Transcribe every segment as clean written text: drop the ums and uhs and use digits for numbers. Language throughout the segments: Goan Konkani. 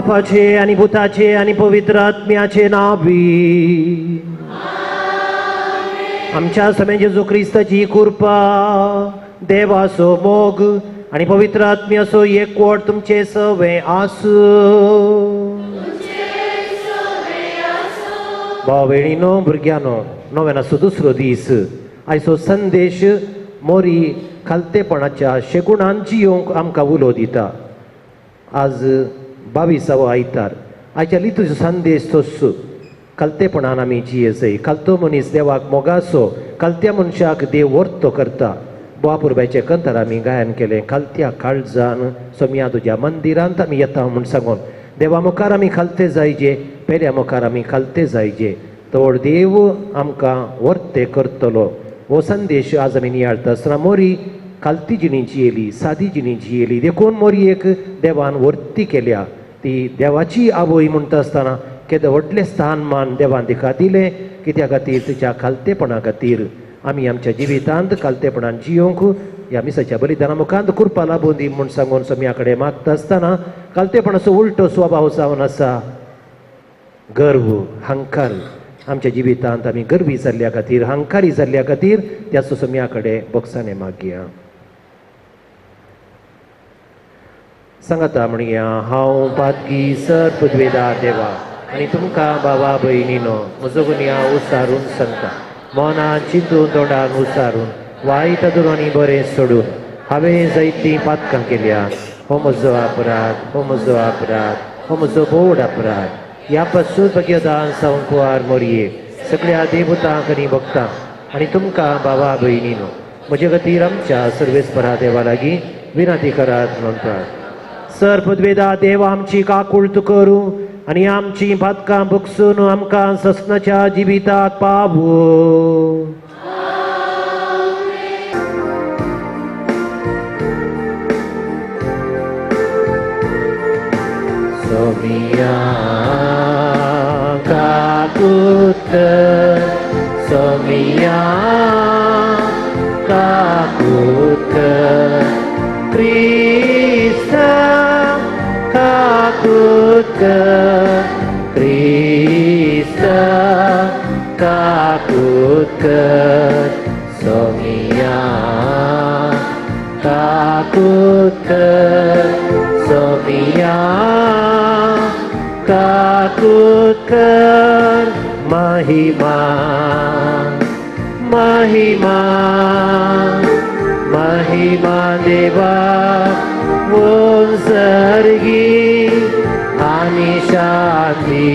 बापाचे आनी पुताचे आनी पवित्र आत्म्याचे नांवी आमच्या स्वामी जेजू क्रिस्ताची कृपा, देवाचो मोग आनी पवित्र आत्म्याचो एकवट तुमचे सवे आसूं. भाव भयणीनो, भुरग्यांनो, नव्यानाचो दुसरो दीस. आयचो संदेश मोरी खालतेपणाच्या शेगुणान जियोंक आमकां उलो दिता. आज 22वो आयतार. आयच्या लितूचो संदेश तोच, खालतेपणान आमी जियेजय. खालतो मनीस देवाक मोगासो, खालत्या मनशाक देव वर्तो करता. बोवापुरबायचें कंतर आमी गायन केलें. खालत्या काळजान सोम्या तुज्या मंदिरांत आमी येता म्हूण सांगून देवा मुखार आमी खालते जायजे, पेल्या मुखार आमी खालते जायजे, तर देव आमकां वर्ते करतलो. हो संदेश आज आमी नियाळता आसतना मोरी खालती जिणी जियेली, सादी जिणी जियेली, देखून मोरी एक देवान वर्ती केल्या. ती देवाची आवय म्हणटा आसतना केदें व्हडलें स्थान मान देवान तिका दिलें. कित्या खातीर? तिच्या खालतेपणा खातीर. आमी आमच्या जिवितांत खालतेपणान जियोंक ह्या मिसाच्या बलिदाना मुखांत कृपा लाबून दी म्हूण सांगून सोम्या कडेन मागता आसतना खालतेपणाचो उलटो स्वभाव जावन आसा गर्व, हंकार. आमच्या जिवितांत आमी गर्वी जाल्ल्या खातीर, हंकारी जाल्ल्या खातीर त्या सोम्या कडेन बोगसाणे मागया. सांगाता म्हणया, हांव पातकी सर्पद्वेदा देवा आनी तुमकां बाबा भयणीनो म्हजो गुन्यांव उसारून सांगता. मनान चिंतून, तोंडान उसारून, वायट धरून आनी बरें सोडून हांवें जायतीं पातकां केल्या. हो म्हजो अपराध, हो म्हजो अपराध, हो म्हजो बोड अपराध. ह्या पासून भगयदान सावन कुवार मोरये, सगळ्या देवतांक आनी भक्तांक आनी तुमकां बाबा भयणीनो म्हजे खातीर आमच्या सर्वेस्परा देवा लागीं विनंती करात म्हणून प्रार्थना. सर्पद्वेदा देव आमची काकुळट करूं आनी आमची पातकां बगसून आमकां ससनाच्या जिविताक पावूं. सोमिया काकूत कर, सोमिया काकूत कर, क्रिस्ता काकूत कर, क्रिस्ता काकूत कर, सोमिया काकूत कर, सोमिया काकूत कर. महिमा, महिमा, महिमा देवा सर्गी आनी शांती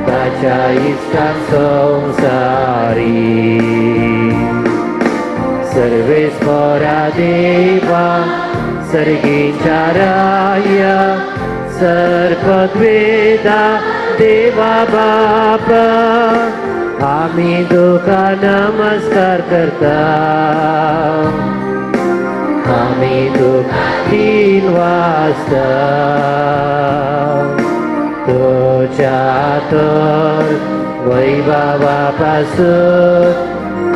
ताच्या इश्टां संवसारी. सर्वेस्परा देवा, सर्गीच्या राया, सर्पद्वेदा देवा बापा, आमी तुका नमस्कार करता. आमी तुका 3 वाजता तुज्या तर वैभवा पासून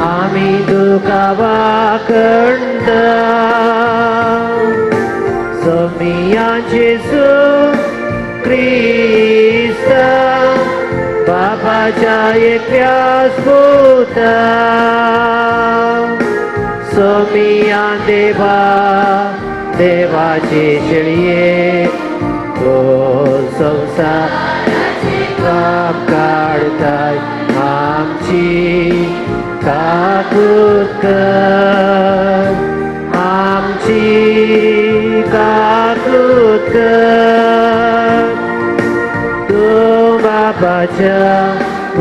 आमी तुका वाखणता. सोमिया जेजू क्रिस्ता, बापाच्या एकल्याच पुता, सोमिया देवा, देवाचे शेळये, तो संवसाराचे पाप काडताय, आमची काकूत कर, आमची काकूत कर. तूं बापाच्या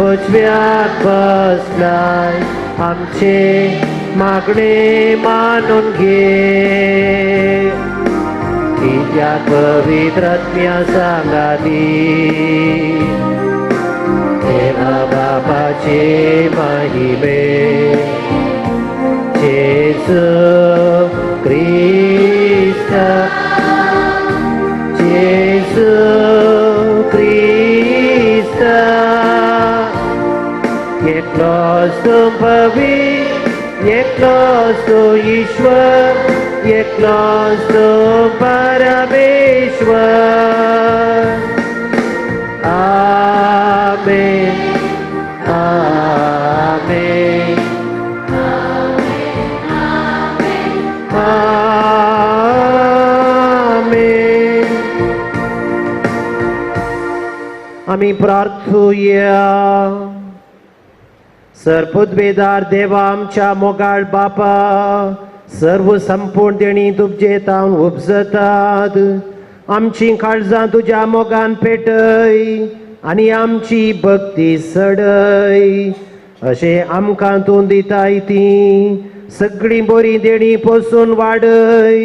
उजव्याक बसलाय, आमचे मागणे मानून घे. कित्याक पवित्र आत्म्या सांगाती देवा बापाचे महिमे, जेजू क्रिस्ता, जेजू क्रिस्ता, एकलोच तूं पवित्र एकलोच तूं ईश्वर, एकलोच तूं परमेश्वर. आमेन, आमेन, आमेन. आमी प्रार्थुया. सरपुदवेदार देवा आमच्या मोगाळ बापा, सर्व संपूर्ण देणी तुमचे तावन उपजतात. आमची काळजां तुज्या मोगान पेटय आनी आमची भक्ती सडय. अशें आमकां तूं दिताय ती सगळीं बरीं देणी पोसून वाडय.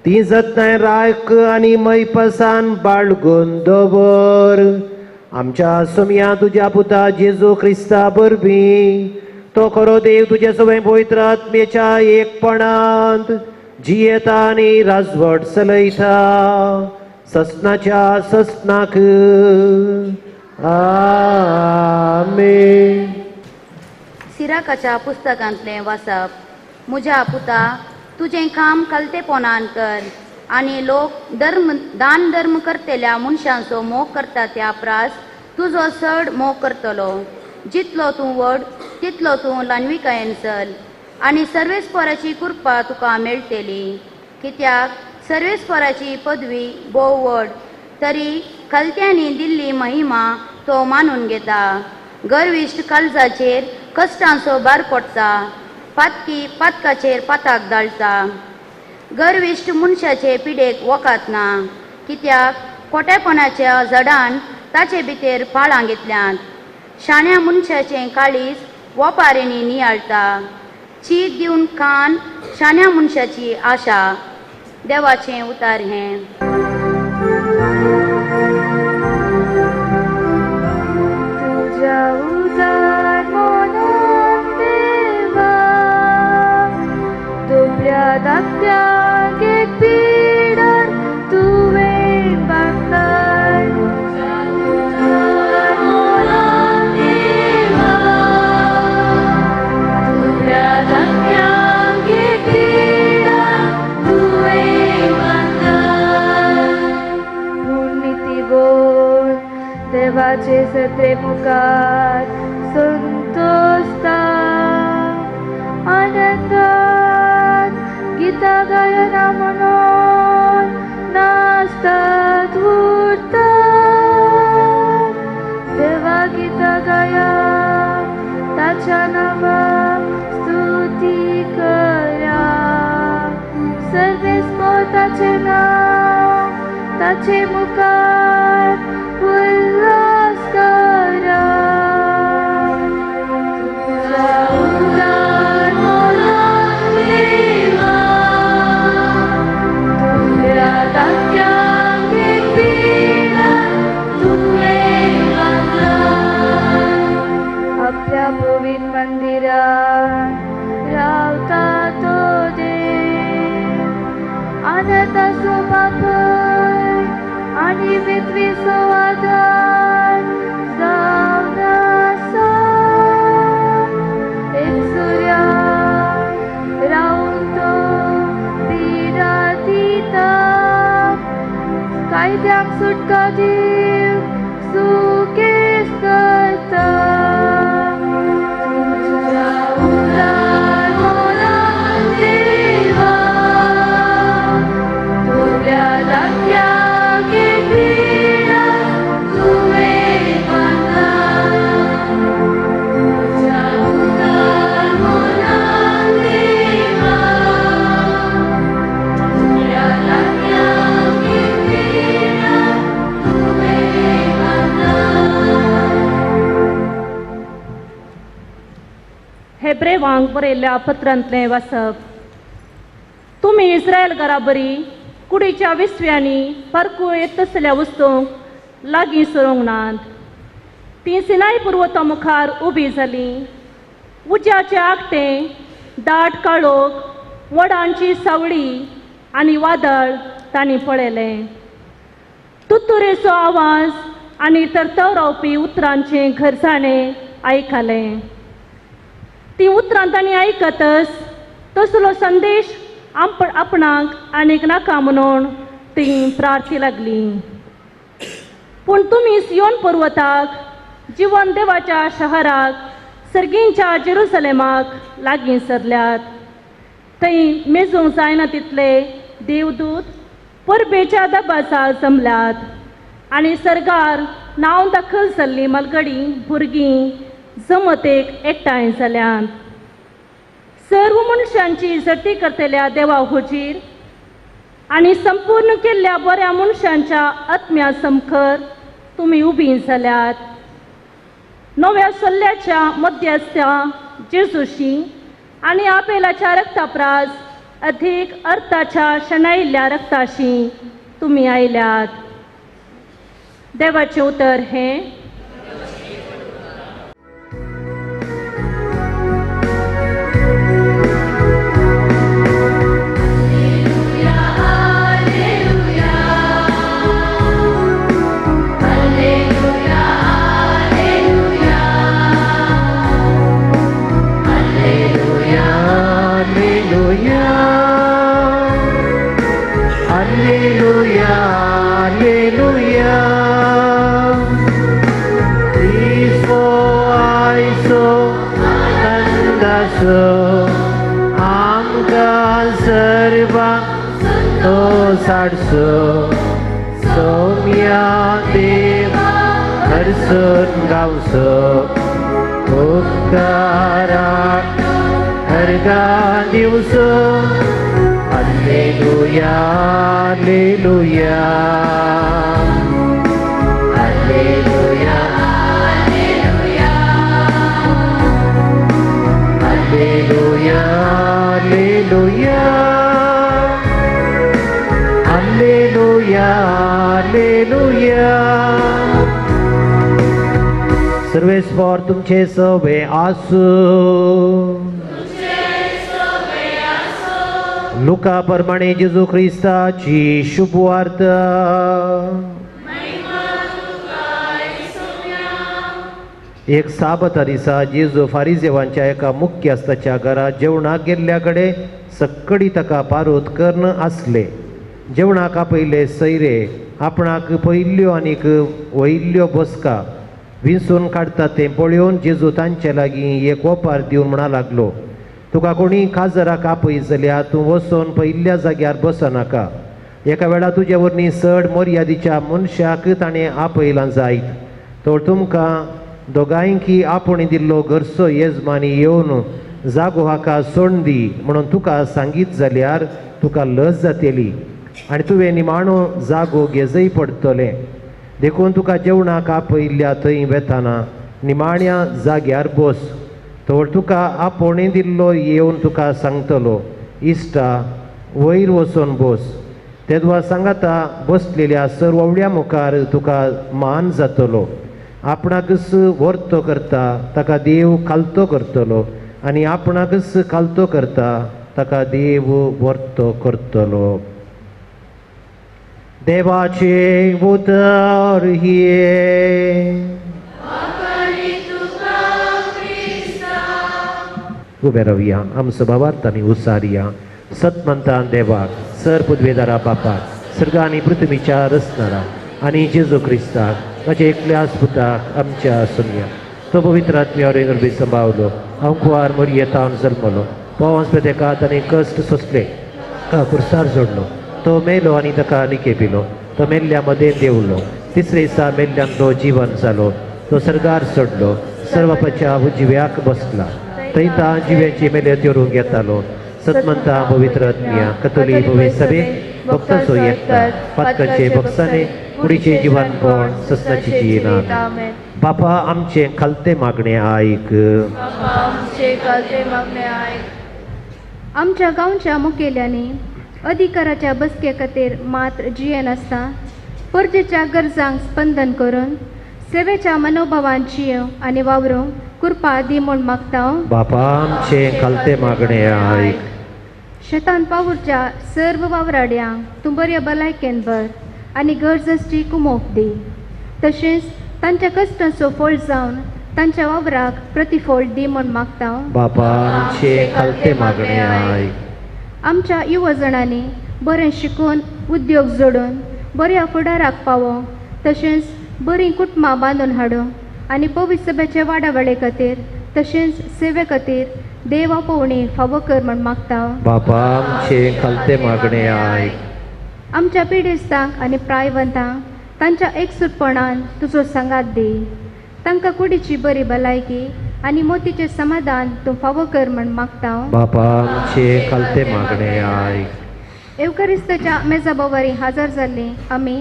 ती जतनाय राख आनी मैपसान बाळगून दवर. आमच्या सोम्या तुज्या पुता जेजू क्रिस्ता वरवीं, तो खरो देव तुज्या सवय पवित्र आत्म्याच्या एकपणांत जियेता आनी राजवट चलयता ससनाच्या ससनाक. आमेन. सिराकाच्या पुस्तकांतलें वाचप. म्हज्या पुता, तुजें काम कलतेपणान कर आनी लोक धर्म दान धर्म करतल्या मनशांचो मोग करता त्या प्रास तुजो चड मोग करतलो. जितलो तूं व्हड तितलो तूं ल्हानविकायेन चल आनी सर्वेस्पराची कृपा तुका मेळटली. कित्याक सर्वेस्पराची पदवी भोव व्हड, तरी कलत्यांनी दिल्ली महिमा तो मानून घेता. गर्विश्ट काळजाचेर कश्टांचो भार पडटा, पातकी पातकाचेर पाताक दाळटा. गर्विश्ट मनशाचे पिडेक वखद ना, कित्याक खोटेपणाच्या झडान ताचे भितर पाळां घेतल्यांत. शाण्या मनशाचें काळीज वपारींनी नियाळटा. चीत दिवन कान शाण्या मनशाची आशा. देवाचें उतार हें. तुज्या उदार मनान देवा, दुबळ्या दाखत्याक एक पिडर तुवें बांदलाय. तुज्या उदार मनान देवा, दुबळ्या दाखत्याक एक पिडर तुवें बांदलाय. पूण नितीबोध देवाचे सत्रे मुखार संतोषता, आनंदान गीता गायना म्हणून नाचतात उरतात. देवा गीता गाया, ताच्या नांवाक स्तुती करा. सर्वेस्पर ताचें नांव ताचे मुखार उल्हास करा. तुज्या उदार मनान देवा, तुज्या दाखत्याक एक पिडर तुवें बांदलाय. आपल्या पवित्र मंदिरान रावता तो देव, आनंदाचो बापय आनी विद्वीचो आदार जावन आसा. एक सुर्या रावन तो पिडा दिता, कायद्यांक सुटका दिवन सुकेस करता. तुज्या उदार मनान देवा, तुज्या दाखत्याक एक पिडर तुवें बांदलाय. तुज्या उदार मनान देवा, तुज्या दाखत्याक एक पिडर तुवें बांदलाय. हेब्रेवांक बरयल्ल्या पत्रांतलें वाचप. तुमी इस्रायल घराबरी कुडीच्या विसव्यांनी परकू येत तसल्या वस्तूंक लागीं सरूंक नात. तीं सिनाय पर्वता मुखार उबी जालीं. उज्याचें आगटें, दाट काळोख, वडांची सावळी आनी वादळ तांणी पळयलें. तुत्तुरेचो आवाज आनी तरतरावपी उतरांचें घरसाणें आयकलें. ती उतरां तांणी आयकतच तसलो संदेश आपणाक आनीक नाका म्हणून ती प्रार्थी लागली. पूण तुमी सियोन पर्वताक, जिवन देवाच्या शहराक, सर्गींच्या जेरुसलेमाक लागीं सरल्यात. थंय मेजूंक जायना तितले देवदूत परबेच्या दबासा जमल्यात आनी सर्गार नांव दाखल जाल्ली मलगडी भुरगीं जमतेक एकठांय जाल्यात. सर्व मनशांची झटी करतल्या देवा हुजीर आनी संपूर्ण केल्ल्या बऱ्या मनशांच्या आत्म्या समखर तुमी उबी जाल्यात. नव्या सल्ल्याच्या मध्यस्थ्या जेजूशी आनी आपेलाच्या रक्ताप्रास अधीक अर्थाच्या शणायिल्ल्या रक्ताशी तुमी आयल्यात. देवाचें उतर हें. सोम्या देव हरसून गावसो उपकाराक हरगा दिवसो. Alleluia, alleluia, alleluia, alleluia, alleluia, alleluia, alleluia. सर्वेस्पर तुमचे सवे आसूं. लुका प्रमाणे जेजू ख्रिस्ताची शुभवार्ता. एक साबता दिसा जेजू फारिजेवांच्या एका मुख्यस्थाच्या घरा जेवणाक गेल्ल्या कडेन सक्कडी ताका पारोत कर्ण आसले. जेवणाक आपयले सैरे आपणाक पयल्ल्यो आनीक वयल्ल्यो बसका विंचून काडटा तें पळोवन जेजू तांचे लागीं एक ओपार दिवन म्हणा लागलो, तुका कोणी काजराक आपय जाल्यार तूं वचून पयल्ल्या जाग्यार बसनाका. एका वेळा तुजे वरवीं चड मर्यादीच्या मनशाक ताणें आपयलां जायत तर तुमकां दोगांयकी आपूण दिल्लो घरचो येजमानी येवन जागो हाका सोड दी म्हणून तुका सांगीत जाल्यार तुका लज जातली आनी तुवें निमाणो जागो घेजय पडटलें. देखून तुका जेवणाक आपयल्ल्या थंय वेताना निमाण्या जाग्यार बस, तर तुका आपोवणें दिल्लो येवन तुका सांगतलो, इश्टा वयर वचून बस. तेदवा सांगाता बसलेल्या सर्वड्या मुखार तुका मान जातलो. आपणाकच वर्तो करता ताका देव खालतो करतलो आनी आपणाकच खालतो करता ताका देव वर्तो करतलो. देवाचे उतर हें. उबे रावया, आमचो भावार्थ आनी उसारया. सतमंतान देवाक, सर पुदवेदारा बापाक, सर्ग आनी पृथ्वीच्या रचणारा आनी जेजू क्रिस्ताक ताच्या एकल्याच पुताक आमच्या सोमया, तो पवित्र आत्म्यावर गर्भी संभावलो, अंकुवार मरयेतावन जल्मलो, पावस पेतेकात आनी कश्ट सोंसले, कुर्सार जोडलो, तो मेलो आनी ताका निकेपिलो, तो मेल्ल्या मदें देंवलो, तिसरे दिसा मेल्ल्यान तो जिवन जालो, तो सर्गार सोडलो, सर्वपाच्या उजव्याक बसला, थंय ता जिव्याची मेले तेरूंक येतालो. सतमंता पवित्र आत्म्या कतोली पवित्र सभे भक्ताचो एकता पातकांचे भक्ताने कुडीचे जीवनपण ससनाची जीना. बापा आमचे खालते मागणे आयक. आमच्या गांवच्या मुखेल्यांनी अधिकाराच्या बसके खातीर मात्र जियेनासता परजेच्या गरजांक स्पंदन करून सेवेच्या मनोभावान जियेवंक आनी वावरूंक कृपा दी म्हूण मागता. बापा आमचे खालते मागणे आयक. शेतान पावुरच्या सर्व वावराड्यांक तूं बऱ्या भलायकेन भर आनी गरज आसची कुमोक दी, तशेंच तांच्या कश्टांचो फळ जावन तांच्या वावराक प्रतिफळ दी म्हूण मागता. बापा आमचे खालते मागणे आयक. आमच्या युवजणांनी बरें शिकून उद्योग जोडून बऱ्या फुडाराक पावोवंक तशेंच बरीं कुटुंबां बांदून हाडूंक आनी पवित्र सभेचे वाडावळे खातीर तशेंच सेवे खातीर देवा पवणी फावो कर म्हूण मागता. बापा आमचे खालते मागणे आयक. आमच्या पिडेस्तांक आनी प्रायवंतांक तांच्या एकसुटपणान तुजो सांगात दी. तांकां कुडीची बरी भलायकी आनी मोतीचें समाधान तूं फावो कर म्हूण मागता. बापा आमचे खालते मागणे आयक. एवकरिस्ताच्या मेजा बोवारी हाजर जाल्ली आमी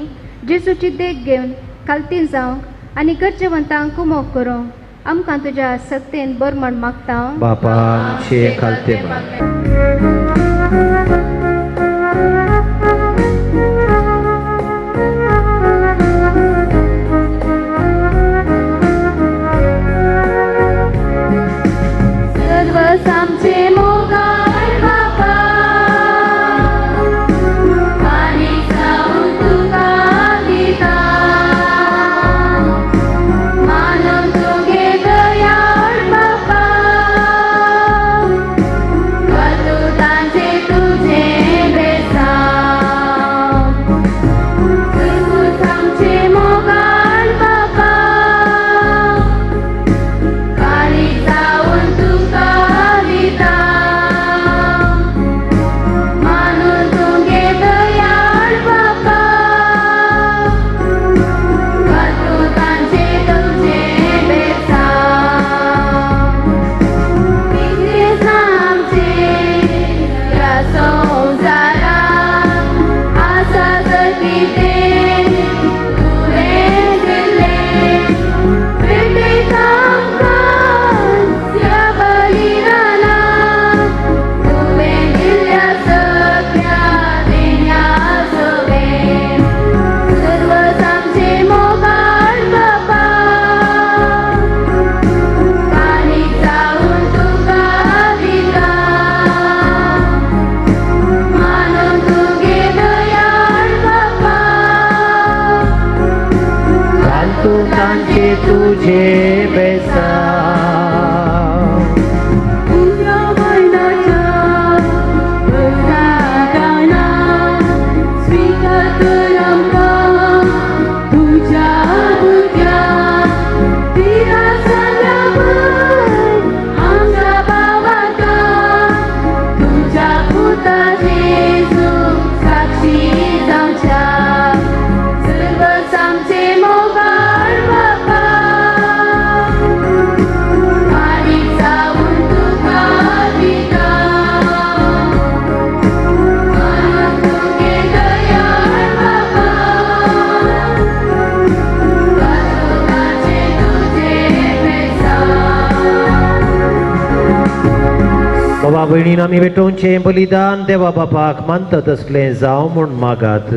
जेजूची देख घेवन खालतीन जावंक आनी गरजेवंतांक कुमोक करूंक आमकां तुज्या सक्तेन बर म्हण मागता. बापा आमचे खालते मागणे. सर्वसामचे मोगाळ बापा, काळीज जावन तुका दिता, मानून तुगे दयाळ बापा, कर्तुतांचे तुजें बेसांव. सर्वसामचे मोगाळ बापा, काळीज जावन तुका दिता, मानून तुगे दयाळ बापा, कर्तुतांचे तुजें बेसांव. आमचे ह्या संवसारांत आसा तर कितें तुवें दिल्लें, भेटयता आमकां ह्या बलिदानाक, तुवें दिल्ल्या सगळ्या देण्या सवें. सर्वच आमचे मोगाळ बापा, काळीज जावन तुका दिता, मानून तुगे दयाळ बापा, तांचे तुझे बेसांव. तुज्या मरणाच्या प्रसादान स्विकार कर आमकां तुज्या भुरग्यांक, तिरासनाभर आमच्या भावांका, तुज्या पुता जेजूक साक्षी जावच्या. सर्वच आमचे मोगाळ बापा, काळीज जावन तुका दिता, मानून तुगे दयाळ बापा, कर्तुतांचे तुजें बेसांव. बाबा भयणीन आमी भेटोवचें बलिदान देवा बापाक मानता तसलें जावं म्हूण मागात.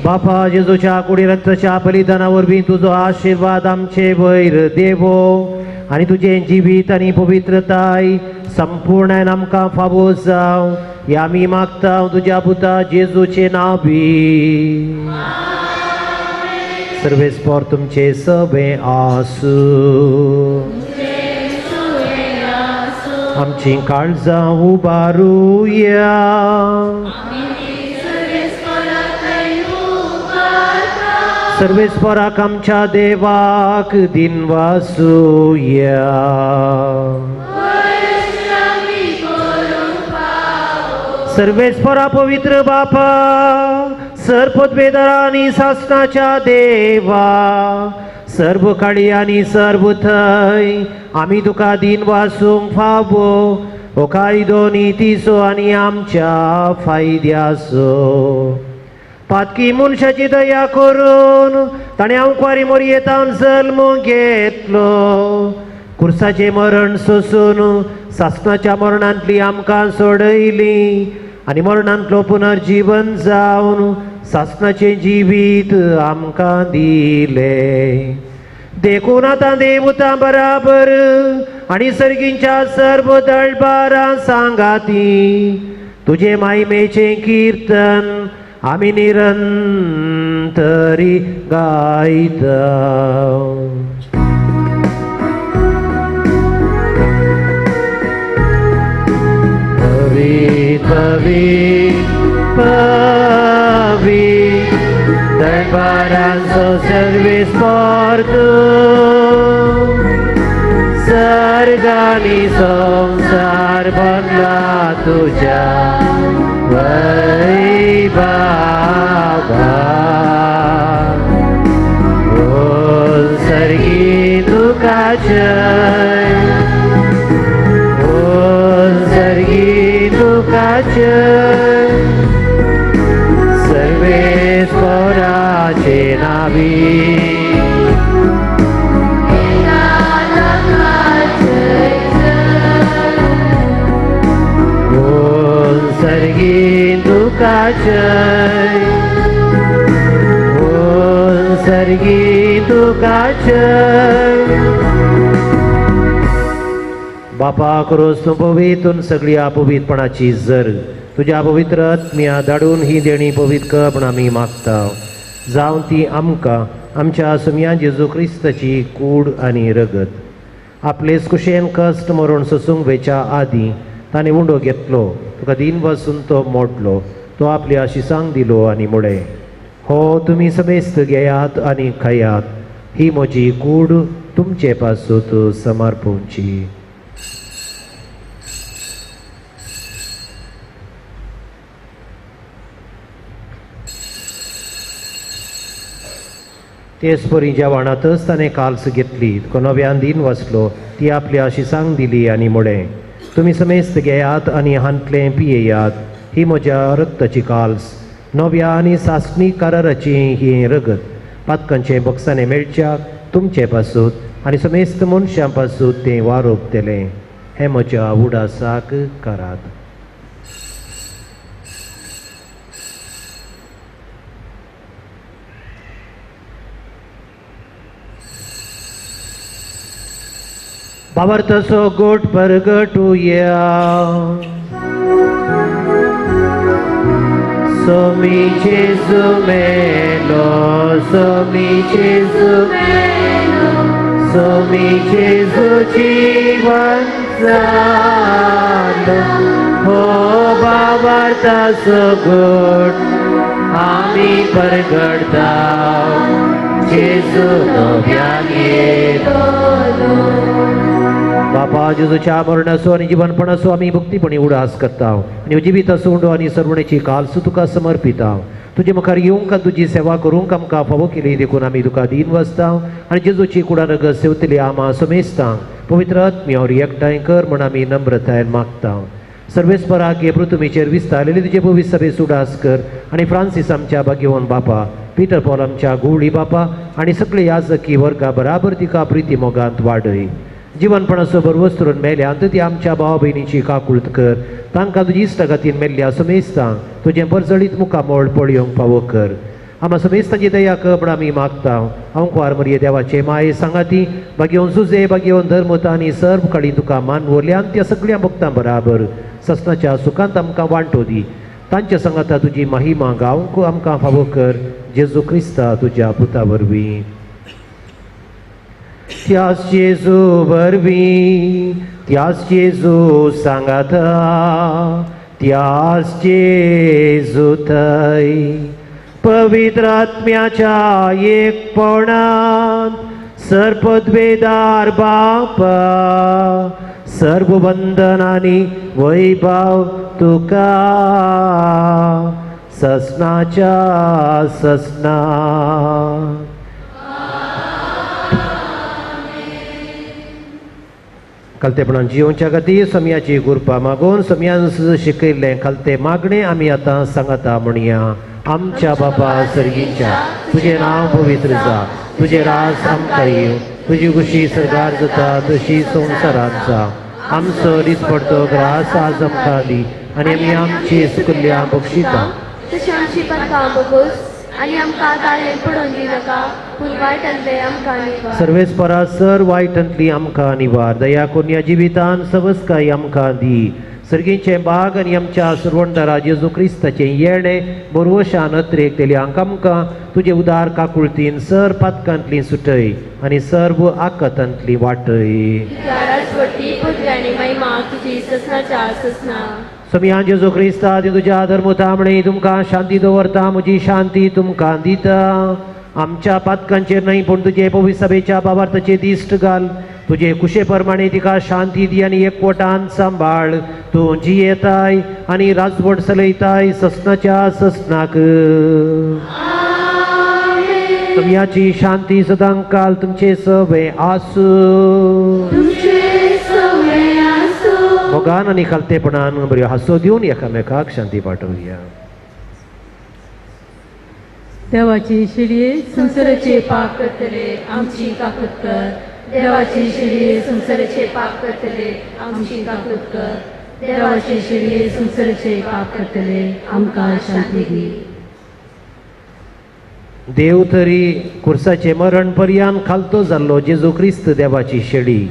बापा जेजूच्या कुडी रक्ताच्या बलिदाना वरवीं तुजो आशिर्वाद आमचे वयर देवो आनी तुजें जिवीत आनी पवित्रताय संपूर्णान आमकां फावो जावं हें आमी मागता तुज्या पुता जेजूचे नांवी. सर्वेस्पोर तुमचे सगळें आसूं. आमचीं काळजां उबारुया. सर्वेस्पराक आमच्या देवाक दिनवासुया. सर्वेस्परा पवित्र बापा, सर्व आनी सासणाच्या देवा, सर्व काळी आनी सर्व थंय आमी तुका दिनवासूंक फावो हो कायदो नितीचो आनी आमच्या फायद्याचो. पातकी मनशाची दया करून ताणें आंकवारी मोरयेतावन जल्म घेतलो, कुर्साचें मरण सोसून सासणाच्या मरणांतली आमकां सोडयली आनी मरणांतलो पुनर्जीवन जावन सासणाचें जिवीत आमकां दिलें. देखून आतां देवता बराबर आनी सर्गींच्या सर्व दळबारां सांगाती तुजे मायमेचें किर्तन आमी निरंतरी गायता. पवित्र पवित्र पवित्र दरबारांचो सर्वीस पोर्तू सर्ग आनी संवसार भरला तुज्या वैभवान. ओ सर्गी तुका जय, ओ सर्गी तुका जय, सर्वेस्पराचे नावी. ओ सर्गी तुका जय, ओ सर्गी तुका जय. बापा क्रोस तूं पवित्र सगळी अपवित्रपणाची जर तुज्या पवित्र आत्म्या धाडून ही देणी पवित्र कर म्हण आमी मागता. जावं ती आमकां आमच्या सुमया जेजू क्रिस्ताची कूड आनी रगत. आपलेच कुशेन कश्ट मरण सोसूंक वेच्या आदीं ताणें उंडो घेतलो, तुका दिन वसून तो मोडलो, तो आपल्या आशिसांक दिलो आनी म्हळें, हो तुमी समेस्त घेयात आनी खायात, ही म्हजी कूड तुमचे पासून समर्पूंची. तेच परी जेवणातच ताणें काल्स घेतली, तुका नव्यान दिन वाचलो, ती आपल्या आशिसांक दिली आनी म्हळें, तुमी समेस्त घेयात आनी हांतलें पियेयात, ही म्हज्या रक्ताची काल्स, नव्या आनी सासणी कराराची ही रगत, पातकांचें बक्षाणें मेळच्याक तुमचे पासून आनी समेस्त मनशां पासून तें वारोपतलें. हें म्हज्या उडासाक करात. भावार्थाचो गोट परगटुया. स्वामी जेजू मेलो, स्वामी जेजू मेलो, स्वामी जेजू जिवन जालो. हो भावार्थाचो गोट आमी परगटता, जेजू नव्यान येतलो. बापा जेजूच्या मरणाचो आनी जिवनपणाचो आमी भक्तीपणी उडास करता आनी जिवीत उंडो आनी सर्वणेची कालसू तुका समर्पिता. तुजे मुखार येवंक आनी तुजी सेवा करूंक आमकां फावो केली देखून आमी तुका दीन वसता आनी जेजूची कुडान रगत सेवतली आमा समेस्तांक पवित्र आत्म्यावर एकठांय कर म्हण आमी नम्रतायेन मागता. सर्वेस्पराक हे पृथ्वीचेर विस्तारलेली तुजे पवित्र सभेस उडास कर आनी फ्रांसीस आमच्या भाग्यवान बापा, पीटर पॉल आमच्या गुवळी बापा आनी सगळे याजकी वर्गा बराबर तिका प्रिती मोगांत वाडय. जिवनपणाचो बरवस्तरून मेल्या आनी ती आमच्या भाव भयणीची काकूळत कर, तांकां तुजी इश्टागतीन मेल्ल्या समेस्तांक तुजें परजळीत मुखामोळ पळोवंक फावो कर. आमा समेस्तांची दया कर म्हण आमी मागता. अंकुवार मरिये देवाचे माये सांगाती भाग्योवन सुजे भाग्योवन धर्मता आनी सर्व कडी तुका मानवल्या आनी त्या सगळ्या भक्तां बराबर ससनाच्या सुखांत आमकां वांटो दी. तांच्या सांगाता तुजी महिमा गावंक आमकां फावो कर, जेजू क्रिस्ता तुज्या पुता वरवीं. त्याच जेजू वरवीं, त्याच जेजू सांगाता, त्याच जेजू थंय पवित्र आत्म्याच्या एकपणान सर्पद्वेदार बापा सर्व वंदन आनी वैभव तुका ससनाच्या ससना. खालतेपणान जियोवच्या खातीर सम्याची कृपा मागून सम्यान शिकयल्लें खालते मागणें आमी आतां सांगता म्हणया. आमच्या बापा सर्गीच्या, तुजें नांव पवित्र जा, तुजें राज आमकां येवं, तुजी खुशी सरकार जाता तशी संवसारांत जा. आमचो दिसपडतो ग्रास आज आमकां दी आनी आमी आमची सुकुल्ल्या बक्षिता तशी आमची पातकां बगोस आनी आमकां ताळें पडोवन दिनाका, पूण वायटांतलें आमकां निवार. सर्वेस्परा सर वायटांतली आमकां निवार, दया करून ह्या जिवितान सवस्काय आमकां दी, सर्गीचें बाग आनी आमच्या सुरवंदारा जेजू क्रिस्ताचें येणें बरवशान अत्रेक तेली आमकां तुजे उदार काकुळतीन सर पातकांतली सुटय आनी सर्व आकतांतली वाटय. समिया जेजू क्रिस्ता तुज्या धर्म तामणे तुमकां शांती दवरता, म्हजी शांती तुमकां दिता. आमच्या पातकांचेर न्हय पूण तुजे पवित्र सभेच्या बाबार्थाचे दिश्ट घाल. तुजे कुशे प्रमाणे तिका शांती दी आनी एकवटान सांबाळ. तूं जियेताय आनी राजवट चलयताय ससनाच्या ससनाक. तुमयाची शांती सदांकाल तुमचे सवे आसूं. मोगान आनी खालतेपणान बऱ्यो हांसो दिवन एकामेकाक शांती पाठोवया. देवाची शिडये संवसाराचे पाप करतले आमची काकूत कर. देवाची शिडये संवसाराचे पाप करतले आमची काकूत कर. देवाची शिडये संवसाराचे पाप करतले आमकां शांती दी. देव तरी कुर्साचे मरण पर्यान खालतो जाल्लो जेजू क्रिस्त देवाची शेळी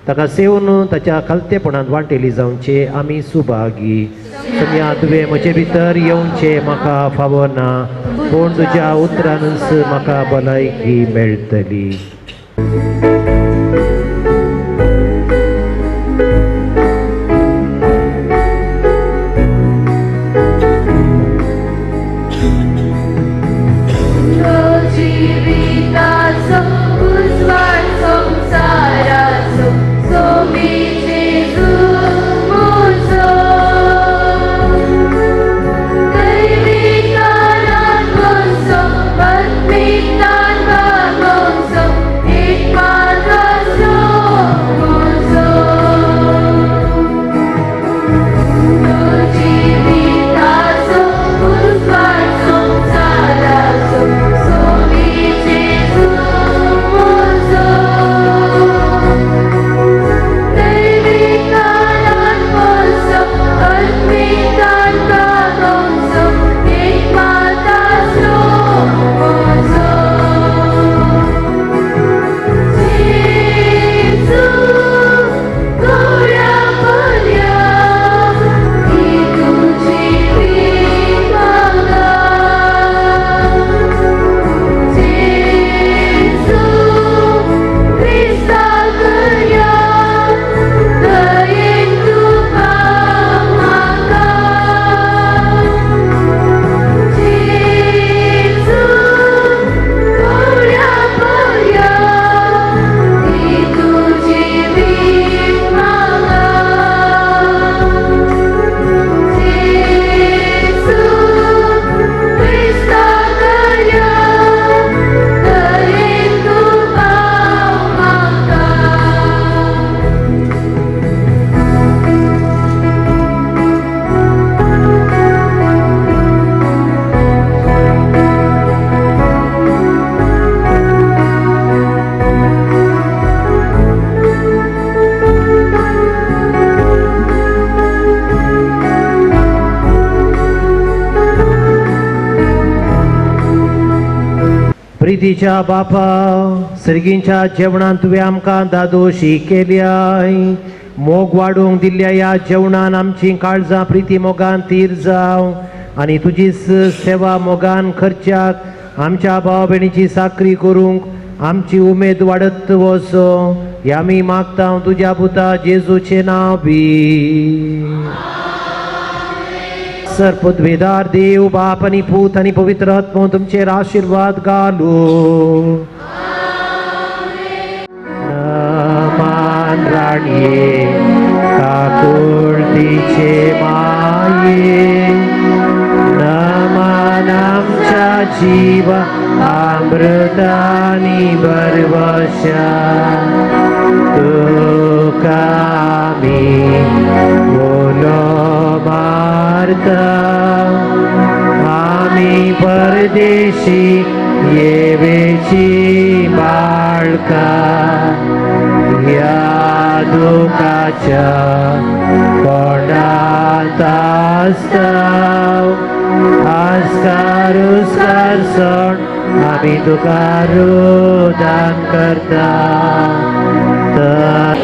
ताका सेवन ताच्या खालतेपणांत वांटेली जावचे आमी सुभागी. समिया तुवें म्हजे भितर येवचें म्हाका फावना, पूण तुज्या उतरानच म्हाका भलायकी मेळटली. प्रितीच्या बापा सर्गींच्या जेवणान तुवें आमकां दादोशी केल्याय. मोग वाडूंक दिल्ल्या ह्या जेवणान आमची काळजां प्रिती मोगान तीर जावं आनी तुजी सेवा मोगान खर्चाक आमच्या भाव भयणीची साकरी करूंक आमची उमेद वाडत वचो. ह्या आमी मागता तुज्या पुता जेजूचें नांव बी. सर पदवेदार देव बाप आनी पूत आनी पवित्र आत्मो तुमचेर आशिर्वाद घालू. मान राणये काकुळतीचे माये, नमान आमच्या जीव अमृतानी बरवशा. तुका आमी उलो मारता, आमी परदेशी येवेची बाळका. ह्या दुखाच्या कोंडांत आसता आस्कार उस्कार सण आमी तुका रुदान करता. तर